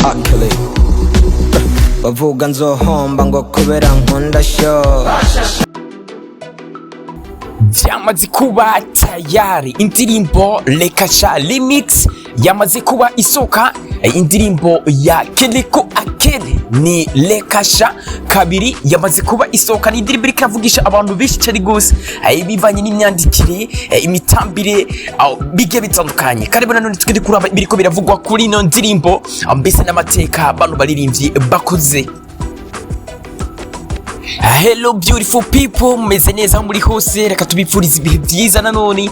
Akili. Bavuga nzohomba ngo kubera nkunda show. Byamaze kuba tayari, indirimbo Rekasha Remix yamaze kuba isoka. Indirimbo ya Kirikou Akili ni Rekasha kabiri yamaze kuba isoka. Ni indirimbo iriko iravugisha abantu benshi cyane gose, bivanye n'imyandikire, imitambire, bigiye bitandukanye. Karibu nanone tugende kuraba ibiriko biravugwa kuri ino ndirimbo, mbese n'amateka bano baririmbyi bakoze. Hello beautiful people, mumeze neza aho muri hose? Reka tubipfurize ibihe byiza nanone.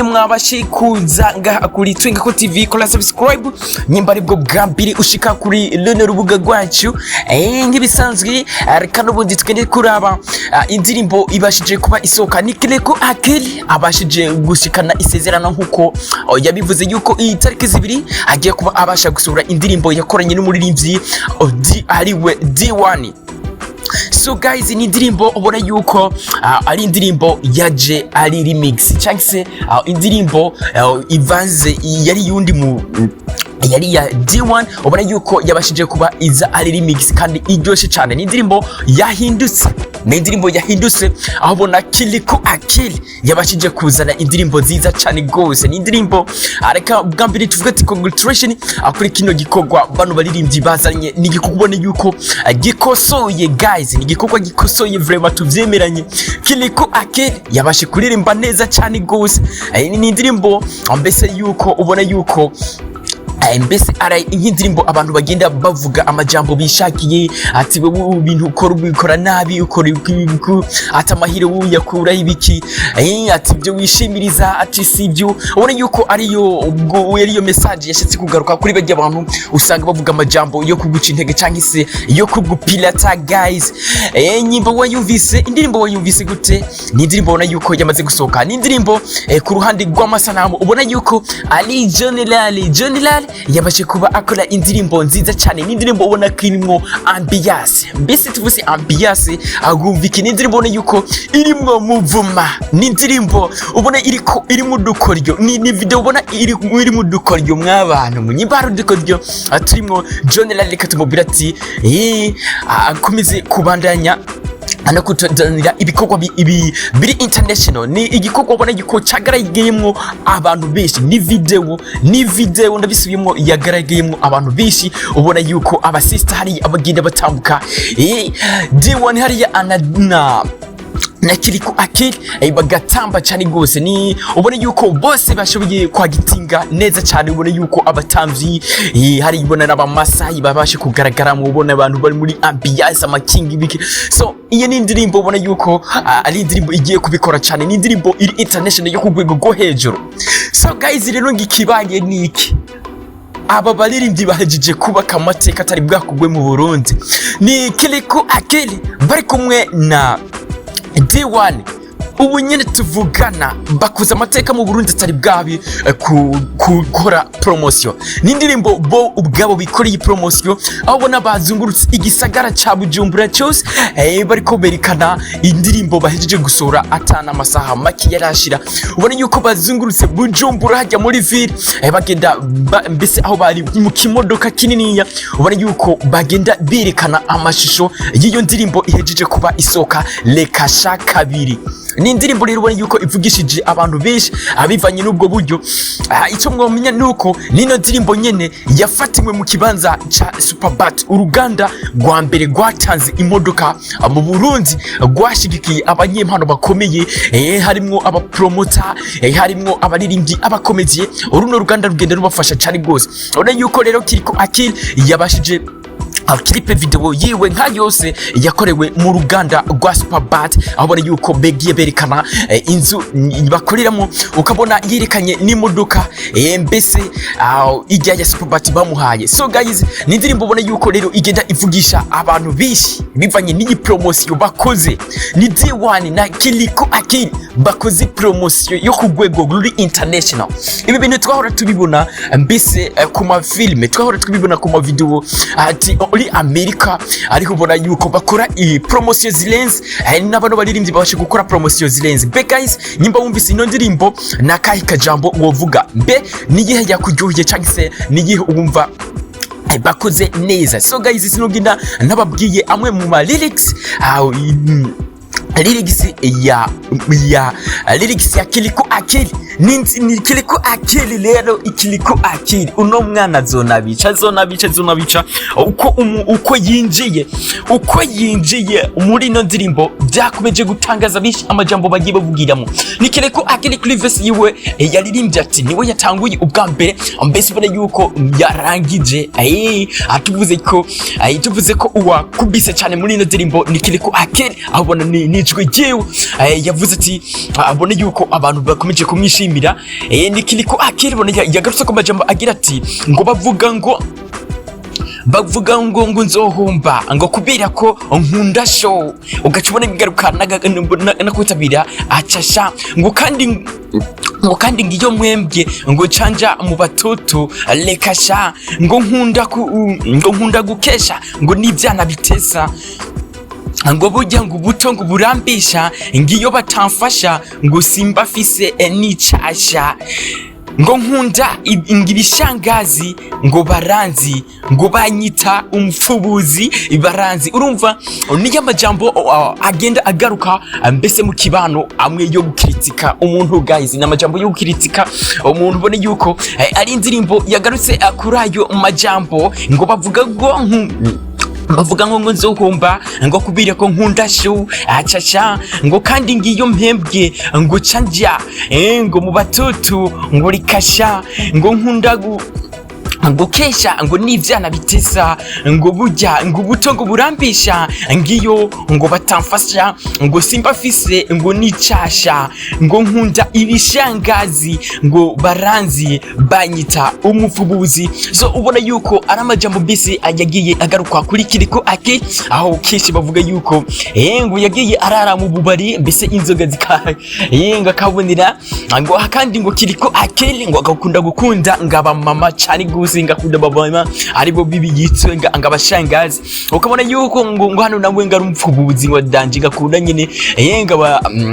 Mwabashe kuza ngaha kuri Twengako TV, kora subscribe nyimba aribwo bwa mbere ushika kuri runo rubuga rwacu. Nk'ibisanzwe, reka n'ubundi tugende kuraba indirimbo ibashije kuba isohoka. Ni Kirikou Akili abashije gushikana isezerano nkuko yabivuze yuko iyi tariki 2 agiye kuba abasha gusohora indirimbo yakoranye n'umuririmbyi D, ariwe D1. So guys, ni indirimbo ubona yuko ari indirimbo yaje ari remix cyangwa se indirimbo ivanze yari yundi mu yari ya D1, ubona yuko yabashije kuba iza ari remix kandi iryoshye cyane. Ni indirimbo yahindutse, ni indirimbo yahindutse, aho ubona Kirikou Akili yabashije kuzana indirimbo nziza cyane gose. Ni indirimbo, reka bwa mbere tuvuge ati congratulation kuri kino gikorwa bano baririmbyi bazanye. Ni igikorwa ubona yuko gikosoye guys, ni igikorwa gikosoye vraiment, tuvyemeranye. Kirikou Akili yabashe kuririmba neza cyane gose. Ni indirimbo mbese yuko ubona yuko mbese ari nk'indirimbo abantu bagenda bavuga amajambo bishakiye, ati wowe ibintu ukora ubikora nabi, ukora ibi, ati amahire wowe uyakuraho ibiki, ati ibyo wishimiriza, ati si ibyo. Ubona yuko ariyo ubwo ariyo message yashatse kugaruka kuri bajya abantu usanga bavuga amajambo yo kuguca intege cyangwa se yo kugupilata guys. Nyimbo wayumvise, indirimbo wayumvise gute? Ni indirimbo ubona yuko yamaze gusohoka. Ni indirimbo ku ruhande rw'amasanamu ubona yuko ari General General yabashe kuba akora indirimbo nziza cyane. Ni indirimbo ubona ko irimwo ambiance, mbese tuvuze ambiance agumvika. Ni indirimbo ubona yuko irimwo muvuma, ni indirimbo ubona iriko irimo udukoryo, ni video ubona irimo udukoryo mw'abantu munyimba. Hari udukoryo turimwo. General reka tumubwira ati akomeze kubandanya no kutuzanira ibikorwa ibi biri international. Ni igikorwa ubona yuko cyagaragayemwo abantu benshi. Ni video ndabisubiyemo, yagaragayemwo abantu benshi. Ubona yuko abasista hariya abagenda batambuka, D1 hariya ana na Kirikou Akili bagatamba cyane rwose. Ni ubona yuko bose bashoboye kwagitinga neza cyane. Ubona yuko abatamvyi, hari ubona n'abamasayi babashe kugaragara mu ubona abantu bari muri ambiance, amakingi biki. So iyo ni indirimbo ubona yuko ari indirimbo igiye kubikora cyane. Ni indirimbo iri international yo ku rwego rwo hejuru. So guys, rero ngikibanye niki, aba baririmbyi bahejeje kubaka amateka atari bwakugwe mu Burundi. Ni Kirikou Akili bari kumwe na D1. Ubu nyine tuvugana bakuze amateka mu Burundi atari bwabi gukora promotion. Ni indirimbo bo ubwabo bikoreye promotion, aho ubona bazungurutse igisagara ca Bujumbura cyose, bariko berekana indirimbo bahejeje gusohora atana amasaha make yarashira. Ubona yuko bazungurutse Bujumbura hajya muri ville, bagenda mbese aho bari mu kimodoka kininiya, ubona yuko bagenda berekana amashusho y'iyo ndirimbo ihejeje kuba isoka, Rekasha kabiri. Ni indirimbo rero ubona yuko ivugishije abantu benshi abivanye n'ubwo buryo. Icyo mwomenya ni uko nino ndirimbo nyene yafatiwe mu kibanza ca Superbat, uruganda rwa mbere rwatanze imodoka mu Burundi, rwashigikiye abanyempano bakomeye, harimwo abapromota, harimwo abaririmbyi, abakomediye. Runo ruganda rugenda rubafasha cyane rwose. Urabona yuko rero Kirikou Akili yabashije clip video yiwe nka yose yakorewe mu ruganda rwa Superbat, aho ubona yuko begiye berekana inzu bakoreramo, ukabona yerekanye n'imodoka, mbese ijya ya Superbat bamuhaye. So guys, ni indirimbo ubona yuko rero igenda ivugisha abantu benshi bivanye n'iyi promotion bakoze. Ni D1 na Kirikou Akili bakoze promotion yo ku rwego ruri international. Ibi bintu twahora tubibona mbese ku mafilme, twahora tubibona ku mavideo ati muri Amerika, ariko ubona yuko bakora iyi promotion zirenze, n'abano baririmbyi babashe gukora promotion zirenze. Mbe guys, nyimba wumvise ino ndirimbo, nakahe kajambo wovuga? Mbe niyihe yakuryoheye cyangwa se niyihe wumva Bakoze neza. So guys, sinogenda nababwiye amwe mu ma lyrics, lyrics ya Kirikou Akili. Ni Kirikou Akili rero. Kirikou Akili, uno mwana azonabica, azonabica, azonabica. Uko yinjiye muri ino ndirimbo byakomeje gutangaza benshi, amajambo bagiye bavugiramo. Ni Kirikou Akili kuri verse yiwe, yaririmbye ati niwe yatanguye ubwa mbere, mbese ubona yuko yarangije. Tuvuze ko uwakubise cyane muri ino ndirimbo ni Kirikou Akili, aho ubona ni nijwi ryiwe. Yavuze ati abone yuko abantu bakomeje kumwishimira. Ni Kirikou Akili, ubona yagarutse ku majambo agira ati ngo bavuga ngo nzohomba ngo kubera ko nkunda show, ugaca ubona bigaruka no kwitabira acasha, ngo kandi ngiyo mwembwe ngo canja mu batoto, reka sha, ngo nkunda gukesha ngo n'ivyana bitesa, ngo burya ngo ubuto ngo burambisha, ngiyo batamfasha ngo simba fise n'icasha, ngo nkunda ngo ibishangazi, ngo baranzi, ngo banyita umupfubuzi, baranzi. Urumva niyo amajambo agenda agaruka, mbese mu kibano amwe yo gukritika umuntu. Guys, ni amajambo yo gukritika umuntu, ubone yuko ari indirimbo yagarutse kuri ayo majambo, ngo bavuga ngo nzohomba ngo kubera ko nkunda show acaca, ngo kandi ngiyo mpembwe ngo canja ngo mu batutu, ngo rikasha, ngo nkunda gukesha ngo n'ivyana bitesa, ngo burya ngo ubuto ngo burambisha, ngiyo ngo batamfasha ngo simba fise ngo nicasha, ngo nkunda ibishangazi, ngo baranzi, banyita umupfubuzi. So ubona yuko ari amajambo mbese yagiye agaruka kuri Kirikou Akili, aho kenshi bavuga yuko ngo yagiye arara mu bubari, mbese inzoga zika ngo akabonera, ngo kandi ngo Kirikou Akili ngo agakunda gukunda ngo abamama cyane gose, ngakunda abamama aribo bibi yitwe ngo abashangazi. Ukabona yuko ngo hano nawe ngo ari umupfubuzi, ngo danje ngakunda nyine ngo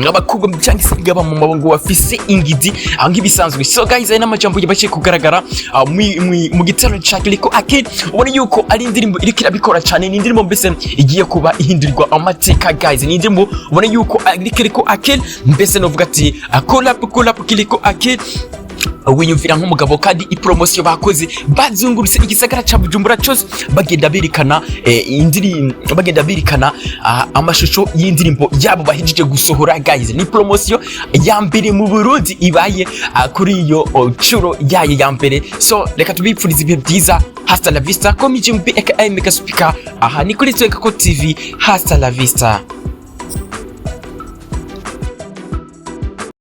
abakobwa cyangwa se ngo abamama ngo bafise ingidi, aho nk'ibisanzwe. So guys, aya n'amajambo yabashe kugaragara mu gitero ca Kirikou Akili. Ubona yuko ari indirimbo iriko irabikora cyane, ni indirimbo mbese igiye kuba ihindurirwa amateka. Guys, ni indirimbo ubona yuko ari Kirikou Akili, mbese novuga ati collab, collab Kirikou Akili, wiyumvira nk'umugabo. Kandi ipromosiyo bakoze, bazungurutse igisagara ca Bujumbura cyose, bagenda berekana indirimbo, bagenda berekana amashusho y'indirimbo yabo bahejeje gusohora. Guys, ni promosiyo ya mbere mu Burundi ibaye kuri iyo curo yayo ya mbere. So reka tubipfurize ibihe byiza. Hasta la vista. Komi Jimbi aka Mega Speaker, aha ni kuri Tweka TV. Hasta la vista.